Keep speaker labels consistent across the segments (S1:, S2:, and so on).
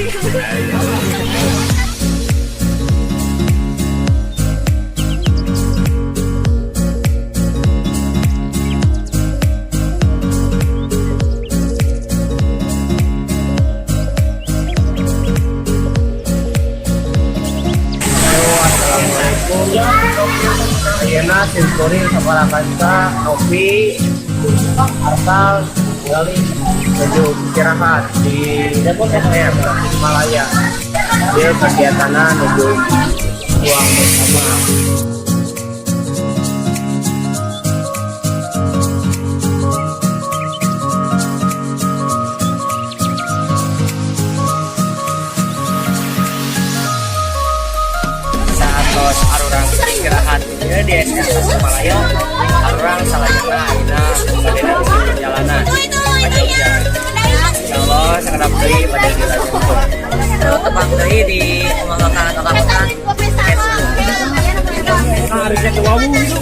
S1: Halo, assalamualaikum. Ayeuna simkuring sabaraha kanca, Novi, Artal, Gali, nuju istirahat di SM Tasikmalaya. Dia kegiatannya nuju buang bersama. Saatos arurang istirahat ieu di SM Tasikmalaya, arurang salajengna ayeuna bade neruskeun perjalanan ka Jogja. Insyaallah sakedap deui bade dilanjutkeun.
S2: Tepang deui di rumah makan orang-orang.
S1: Harusnya ke wawu itu.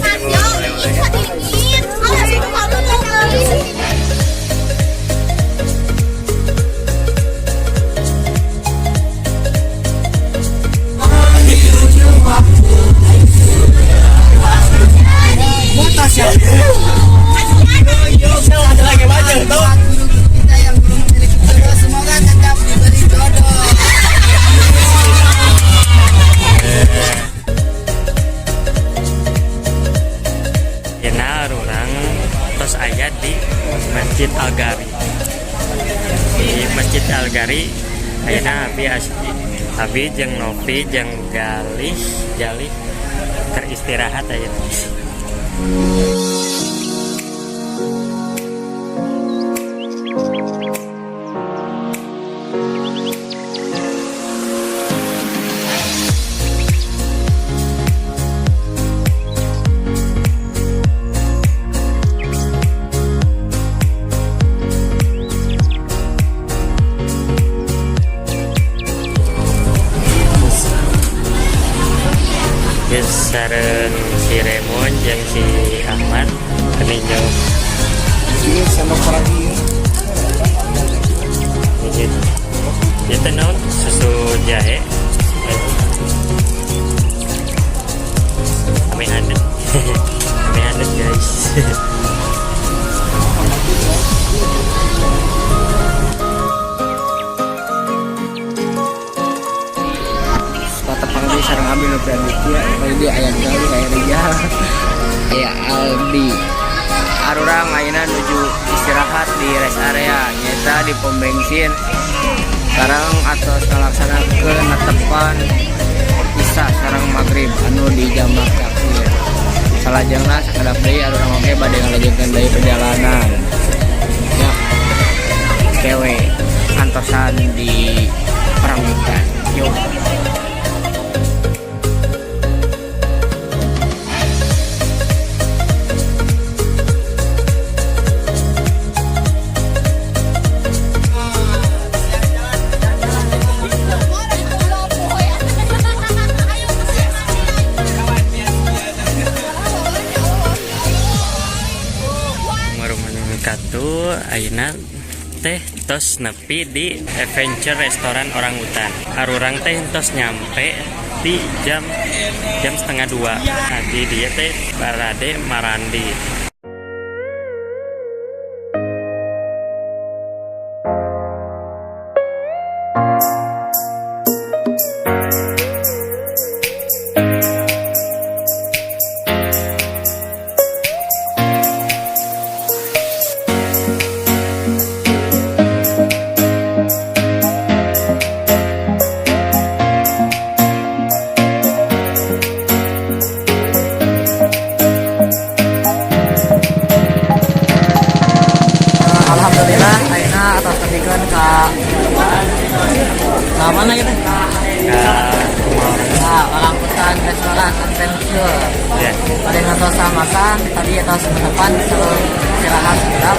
S2: Kita yang belum memiliki jodoh, semoga tetap diberi jodoh.
S3: Ayeuna urang tos aya di Masjid Al-Gari. Di Masjid Al-Gari ayeuna abi abi jeung Novi jeung Galih Jalih keur istirahat ayeuna. Geus sareng si Remon jeung si Ahmad keninjo.
S1: Ini sendok lagi.
S3: Ini ieu teh naon, susu jahe. Ame haneut. Ame haneut, guys.
S2: Patepang deui sareng abi Novi Aditya. Tadi dia aya Gali, aya Rijal, aya Aldi. Arurang ayeuna nuju istirahat di rest area, nyaeta di pom bensin. Sekarang atos ngalaksanakeun netepan Isya sareng Maghrib anu di jamak takhir. Salajengna sakedap deui arurang oge bade ngalajengkeun deui perjalanan. Ya. Kewe antosan di Perambutan. Yuk.
S3: Wabarakatuh. Ayeuna teh tos nepi di Adventure Restoran Orang Hutan. Arurang teh tos nyampe di jam jam 1.30. Tadi dia teh barade marandi.
S2: Alhamdulillah ayeuna atos nepikeun ka ka mana gitu?
S3: Ka
S2: Nah, Orang Hutan Restoran Adventure.
S3: Ya.
S2: Pada ngantosan makan tadi atos netepan sareng istirahat sekedap.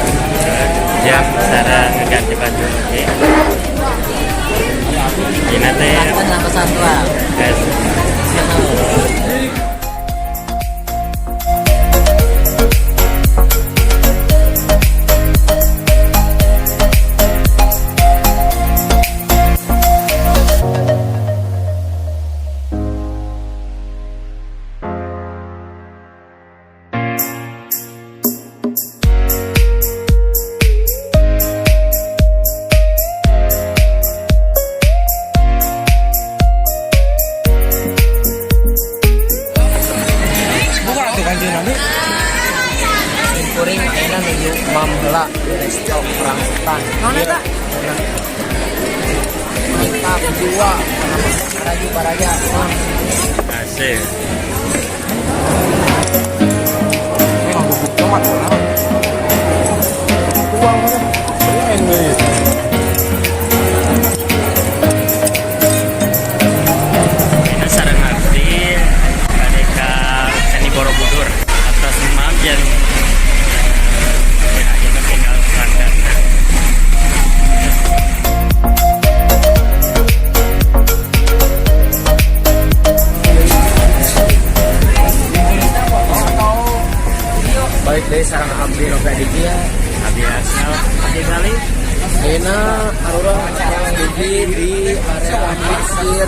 S3: Jam sareng ngeganti baju oke. Ayeuna teh
S2: Lakukan ngantosan dua.
S3: Guys.
S2: Mantap jiwa. Lagi baraya.
S3: Asik.
S1: Ini ngabubuk tomat. Tuang mana? Ini.
S3: Ini sareng abdi bade ka Candi Borobudur atas mam jan ya ayeuna tinggal berangkat.
S2: Balik deui sareng abdi Novi Aditya.
S3: Abdi asal abdi kali.
S2: Ayeuna arurang sareng dugi di area parkir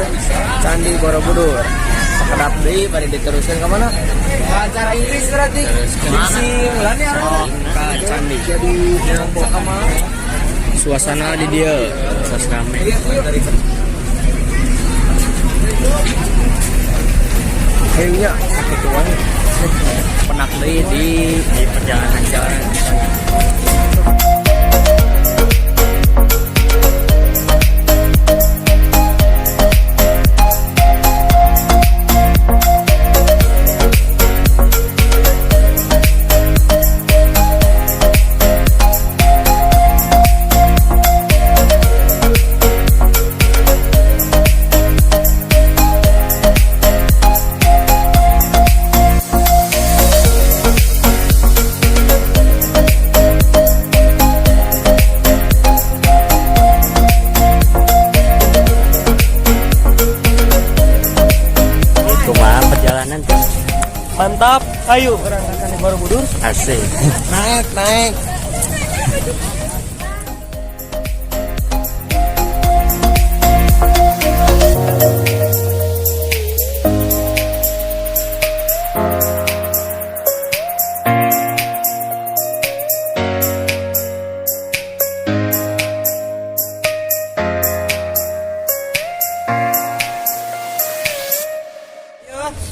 S2: Candi Borobudur. Sakedap deui bade diteruskeun ka mana? Acara Inggris berarti. Sing lah nih arurang. Ka candi. Jadi ka mana? Suasana di dieu.
S3: Tos rame.
S2: Kayaknya sakit wae. Penak deui di
S3: Perjalanan
S2: jalan.
S3: Kumaha perjalanan tuh?
S1: Mantap. Ayo berangkat ke Borobudur.
S3: Asik.
S2: Naik, naik.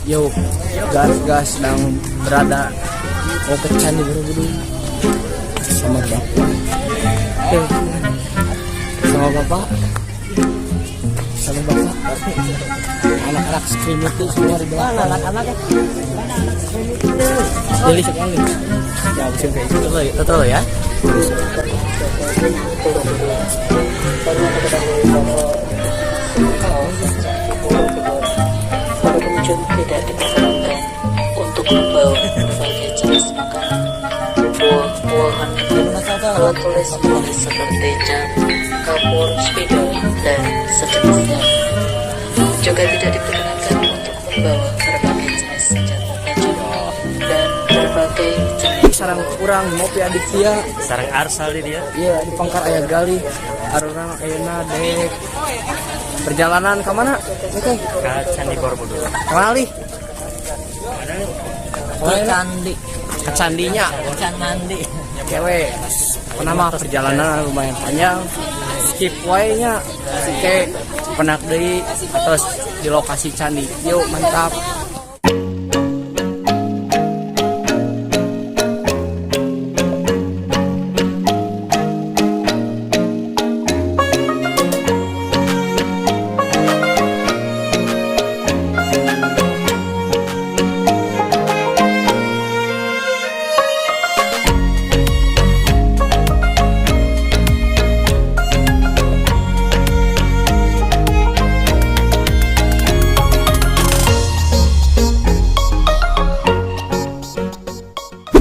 S2: Yo, gas-gas sedang berada mau ke Candi Borobudur sama bapak. Eh, sama bapak, sama bapak. Anak-anak itu semua di belakang. Anak-anak Jadi sekali. Ya, musim kayak gitu.
S1: Betul ya.
S4: Pengunjung tidak diperkenankan untuk membawa berbagai jenis makanan, buah-buahan, alat tulis seperti jam, kapur, spidol, dan sejenisnya. Juga tidak diperkenankan untuk membawa berbagai jenis senjata tajam dan berbagai jenis
S2: Sareng urang Ngopi Aditya.
S3: Sareng Arsal di dieu.
S2: Iya, di pangkar aya Gali. Arurang ayeuna dek perjalanan ke mana? Oke,
S3: Ka Candi Borobudur.
S2: kemana li?
S1: Ke candi.
S2: Ke candinya.
S1: Candi.
S2: Cewek. Kenapa perjalanan lumayan panjang. Skip wae nya. Oke, penak deui atos di lokasi candi. Yuk, mantap.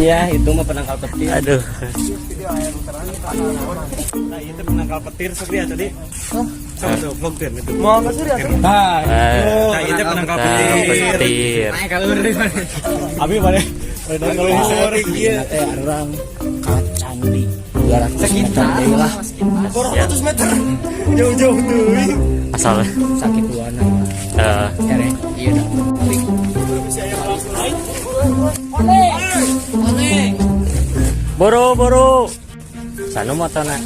S1: Ya, itu mah penangkal petir.
S3: Aduh.
S1: Nah, itu penangkal petir seperti ya tadi. Coba tuh, vlog itu. Mau nggak sih? Nah,
S3: Nah,
S1: itu penangkal
S3: penangkal
S1: petir.
S3: petir.
S1: Kalau dari mana? Abi mana? Kalau ini sore
S2: Ayeuna teh arurang ka candi 200 meter deui lah.
S1: 200 meter. Jauh-jauh tuh.
S3: Asal
S2: Sakit duana.
S3: Eh,
S2: Kere, iya dah.
S3: Boro boro. Sanu motona.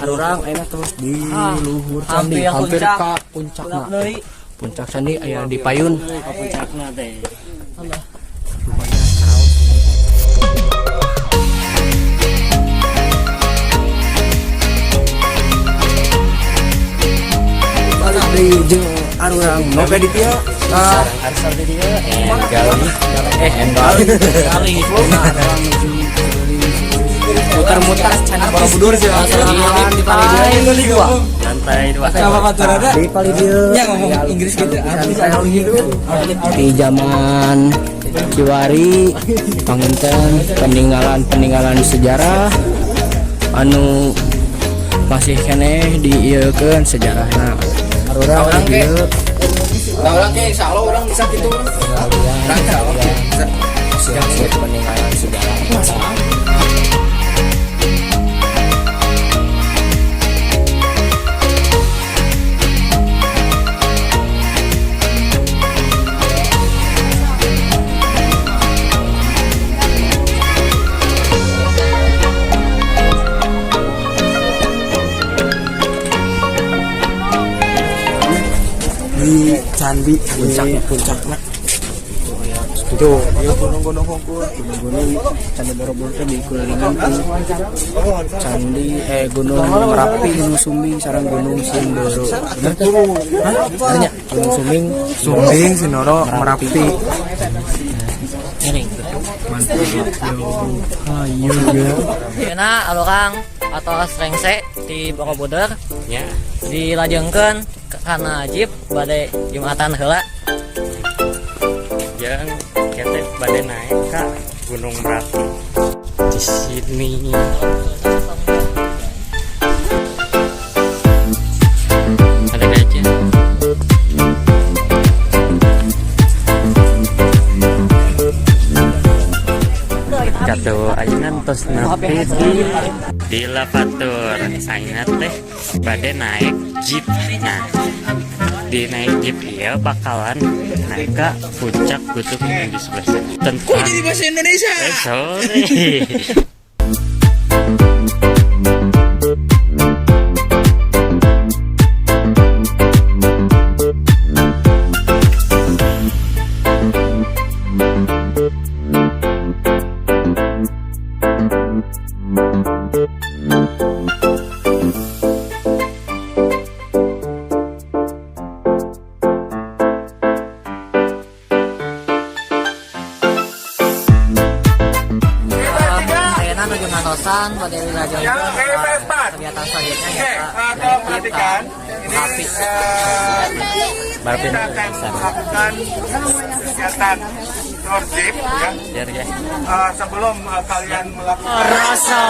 S2: Arurang ayeuna terus di luhur candi, hampir ka puncakna. Puncak candi aya di payun.
S3: Ka puncakna teh.
S2: Lumayan karaos. Balik deui jeung arurang Novi Aditya. Ah,
S3: Arsal di dieu Gali.
S2: Gali. Muter-muter Candi Borobudur sih. Di lantai dua.
S3: Lantai dua.
S2: Di palidieu.
S1: Ya ngomong Inggris gitu.
S2: Di zaman Kiwari panginten peninggalan-peninggalan sejarah anu masih keneh diieukeun sejarahna. Arurang di dieu.
S1: Orang ke insyaallah orang bisa gitu.
S2: Peninggalan hasil peninggalan sejarah.
S1: Di candi puncak puncakna. Tuh, ya gunung-gunung hungkul.
S2: Gunung-gunung Candi Borobudur teh dikelilingan ku candi Gunung Merapi, Gunung Sumbing, sareng Gunung Sindoro. Bener teh? Hah? Bener nya? Gunung Sumbing,
S1: Sumbing, Sindoro, Merapi.
S2: Mantap. Ayo ya.
S5: Ayeuna arurang atos rengse di Borobudur
S3: Nya.
S5: Dilajengkeun kana jeep bade Jumatan heula.
S3: Jeung kita bade naik ka Gunung Merapi. Di sini ada gajah. Katuh ayeuna tos nepi di Lavatur. Ayeuna teh bade naik jeep. Nah, di naik jeep ieu bakalan naik ke puncak gunung yang di sebelah sana. Tentang
S1: Jadi bahasa Indonesia.
S3: Sorry.
S5: Ayeuna nuju ngantosan bade dilajengkeun ka kegiatan selanjutnya, nyaeta naik jeep ka Merapi.
S3: Merapi.
S6: Kita akan melakukan kegiatan tour jeep ya.
S3: Biar ya.
S6: Sebelum kalian melakukan
S3: Rasa.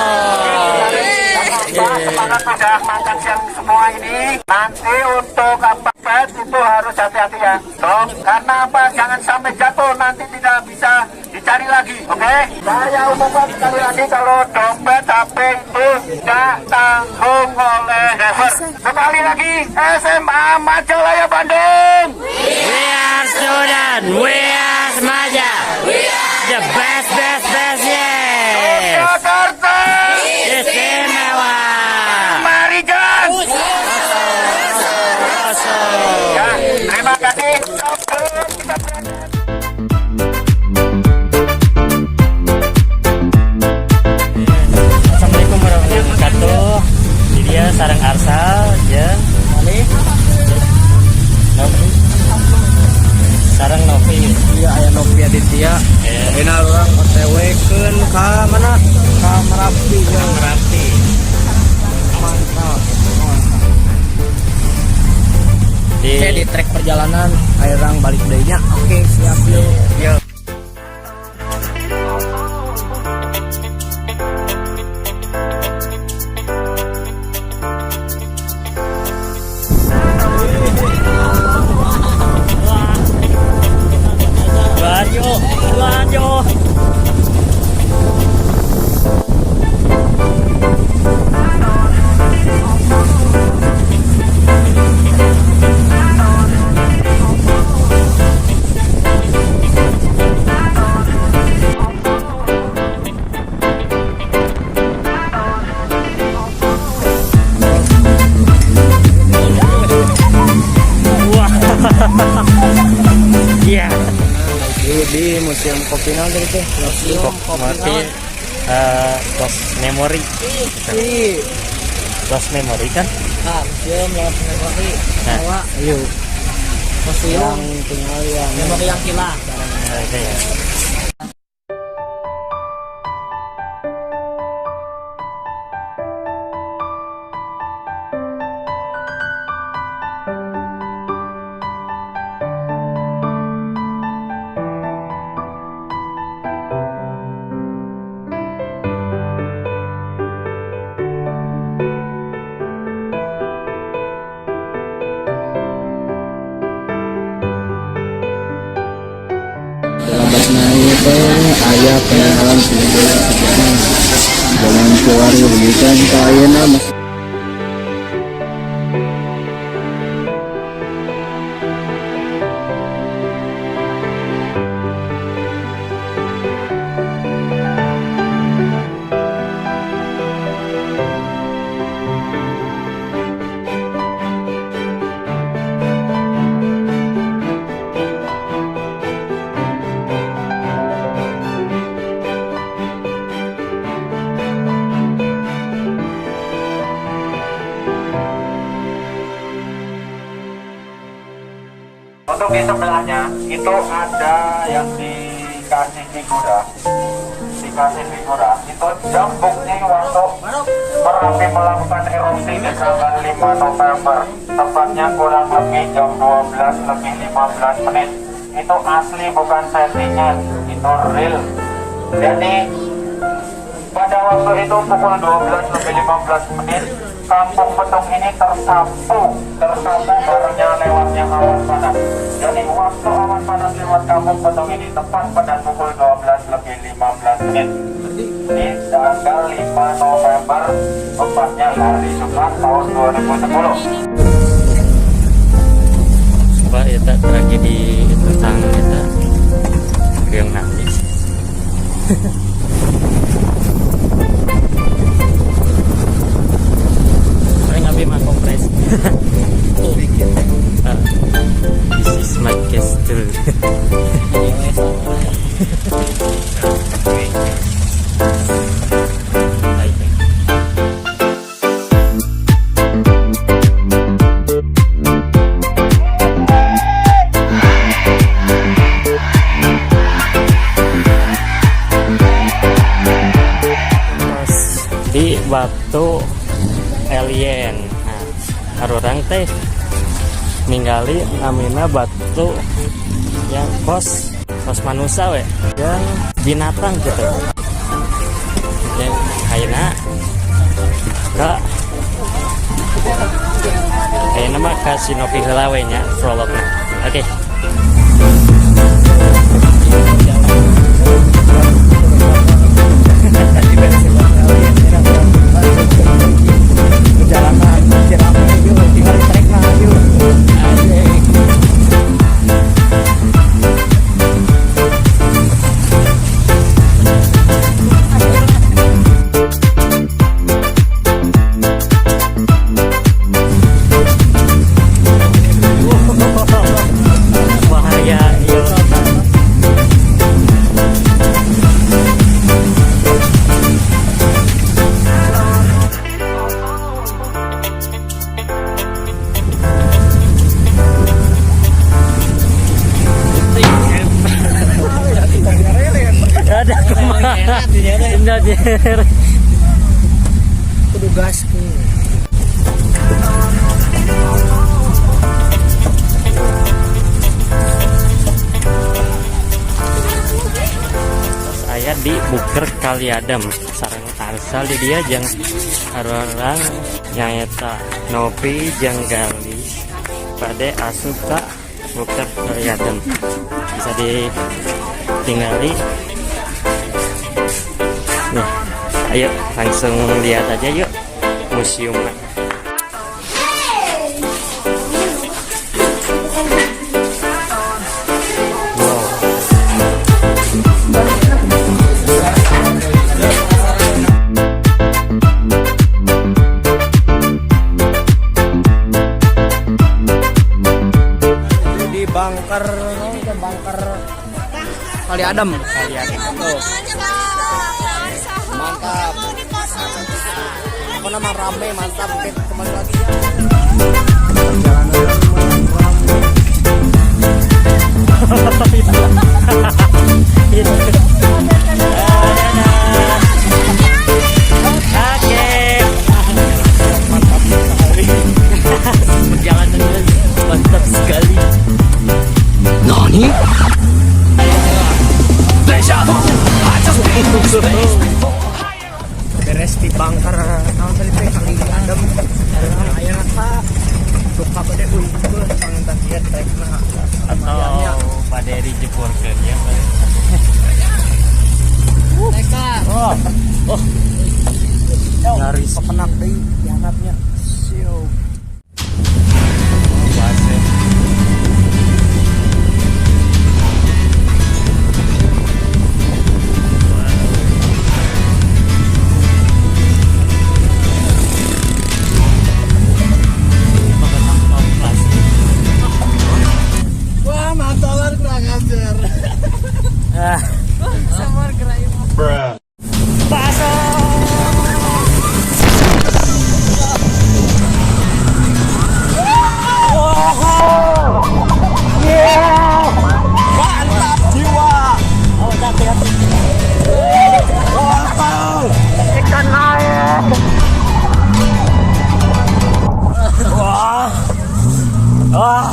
S6: Semangat sudah makan siang semua ini. Nanti untuk apa itu harus hati-hati ya. Dong, karena apa? Jangan sampai jatuh, nanti tidak bisa dicari lagi. Oke? Saya umumkan sekali lagi kalau dompet HP itu tidak tanggung oleh driver. Sekali lagi, SMA Majalaya Bandung.
S3: We are student, we are Smaja. The best, best, best, yes.
S6: Jakarta.
S3: Istimewa.
S6: Mari jalan. Ya, terima kasih. Sebelum kita berangkat.
S3: Assalamualaikum warahmatullahi wabarakatuh. Di dieu sareng Arsal jeung Novi. Sareng Novi.
S2: Iya, aya Novi Aditya. Ayeuna urang OTW keun ka mana? Ka Merapi ya.
S3: Merapi.
S2: Mantap.
S3: Di
S2: Oke, di trek perjalanan arurang balik deui nya. Oke, siap yuk.
S3: Yo. Duluan yuk, duluan yuk.
S2: Museum kopi naon tadi teh? Museum kopi
S3: Kopi
S2: naon?
S3: Lost memory.
S5: Si.
S3: Lost memory kan?
S5: Ah, museum lost memory.
S3: Nah.
S5: Bahwa
S2: Ayo,
S5: museum
S2: yang tinggal yang
S5: memori yang hilang.
S3: Nah, itu ya.
S2: Labatna ieu teh aya peninggalan peninggalan sejarah zaman kiwari begitu ka ayeuna masih.
S6: Untuk di sebelahnya itu ada yang dikasih figura, dikasih figura. Itu jam bukti waktu Merapi melakukan erupsi di tanggal 5 November, tepatnya kurang lebih jam 12 lebih 15 menit. Itu asli, bukan settingan, itu real. Jadi pada waktu itu pukul 12 lebih 15 menit, Kampung Betung ini tersapu, tersapu barengnya lewatnya awan panas. Jadi waktu awan panas lewat Kampung Betung ini tepat pada pukul 12 lebih 15 menit di tanggal 5 November, tepatnya hari Jumat tahun 2010.
S3: Coba eta tragedi tentang eta yang nangis. Paling abi mah kompres. Ah, this is my castle. I think. Terus di batu alien. Nah, arurang teh ningali namina batu yang kos kos manusia we dan binatang gitu ya. Ayeuna ka ayeuna mah ka si Nopi heula we nya vlogna, oke.
S2: Perjalanan rame yuk, tinggal trek lah yuk. Asik.
S3: Bahaya yuk. Ada kumaha. Indah jer.
S5: Kudu gas ke.
S3: Saya di Buker Kaliadem sareng Arsal di dia jeung arurang nyaeta Nopi jeung Gali pada asup ka Buker Kaliadem, bisa ditinggali nih. Ayo langsung lihat aja yuk museumnya. Wow.
S1: Di bunker, no, itu bunker
S2: Kali Adem. Kali Adem. Tuh. Mantap. Pokoknya mah rame, mantap. Oke, kembali lagi ya. Perjalanan lumayan rame.
S3: Oke.
S2: Mantap sekali.
S3: Perjalanannya mantap sekali.
S2: Nani? Beres di bunker naon tadi teh, Kali Adem. Sekarang ayeuna ka duka bade unggul panginten ieu trekna.
S3: Atau pada dijeburkeun ya.
S2: Teka.
S3: Oh. Oh.
S2: Nyaris penak deui dihandapnya. Siap.
S3: Bahasa.
S5: Wah, mantolan kurang ajar.
S3: Ah. Bakso.
S2: Mantap jiwa.
S3: Oh, hati-hati.
S2: Mantap. Ikan air.
S3: Wah. Wah.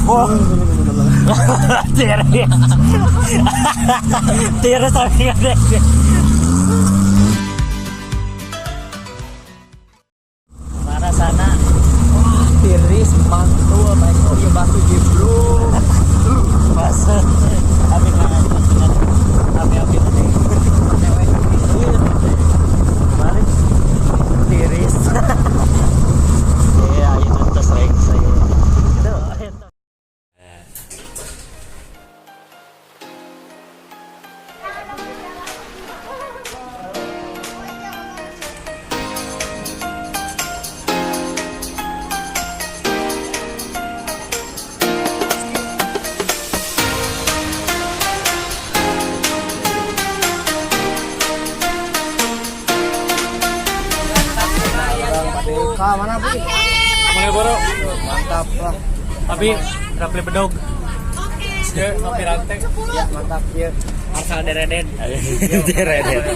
S3: Wah. Tiris. Tiris tapi ada. Mana sana?
S2: Wah, tiris mantul baik oh iya batu jeblok.
S3: Basah. Abi abi abi tadi. Mari. Tiris. Iya, itu terus rek saya. Itu.
S2: Ka mana, Bu?
S3: Malioboro.
S2: Mantap lah.
S3: Abi rapli bedog. Ya, kopi rantai.
S2: Ya, mantap ya. Arsal dereden.
S3: Dereden.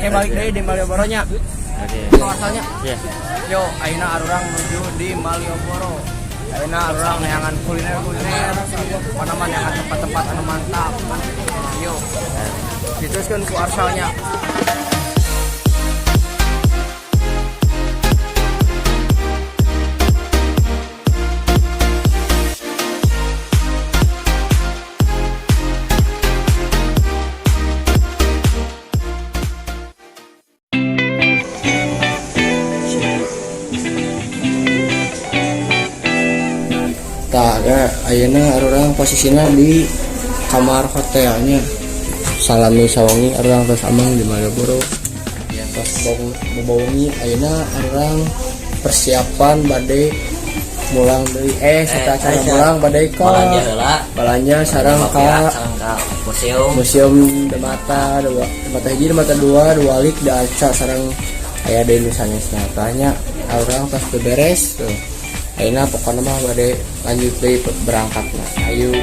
S2: Eh, balik deui di Malioboro nya.
S3: Oke.
S2: Yo asalnya.
S3: Ya.
S2: Yo, ayeuna arurang menuju di Malioboro. Ayeuna arurang neangan kuliner-kuliner, mana neangan tempat-tempat anu mantap. Yo. Diteruskeun ku arsalnya. Tah, ya, ayeuna arurang posisinya di kamar hotelnya. Salami sawengi arurang terus ameng di Malioboro. Terus bobo wengi ayeuna arurang persiapan bade mulang deui, eh, sateuacan mulang bade ka
S5: Balanja heula.
S2: Balanja sareng ka
S5: Sareng ka museum.
S2: Museum Demata dua, Demata hiji, Demata dua, Dualik, Daca sareng aya deui nu sanesna. Tah nya, arurang tos beberes tuh. Ayeuna pokokna mah bade lanjut deui berangkat lah. Ayo.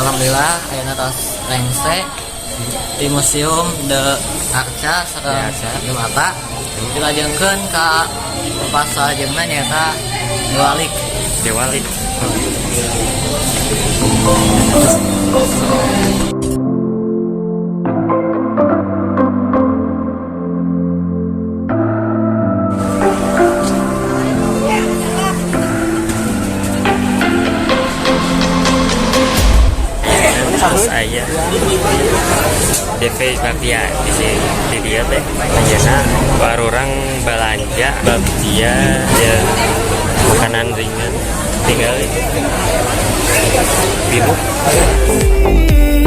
S5: Alhamdulillah ayeuna tos rengse di Museum De Arca sareng
S3: De Arca.
S5: Mata, dilajengkeun ka tempat salajengna, nyaeta Diwalik.
S3: Diwalik. Terus aya DV Bakpia di sini, di dieu teh ayeuna arurang belanja bakpia ya, makanan ringan, tinggal bibuk.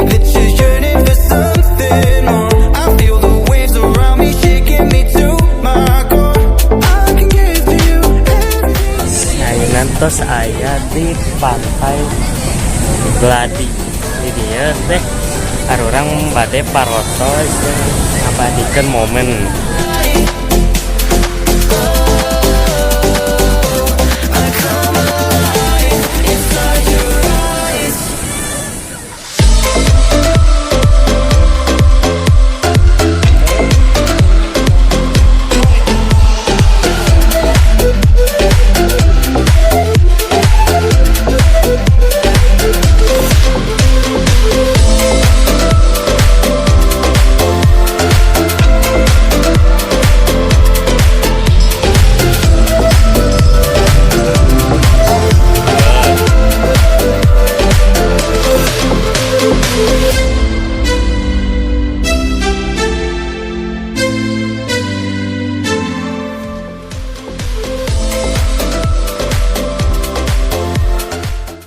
S7: That you're yearning for something more. I feel the waves around me shaking me to my core. I can give to you everything.
S3: Ayeuna tos aya di Pantai Gladi. Di dieu teh arurang bade paroto jeung ngabadikeun momen.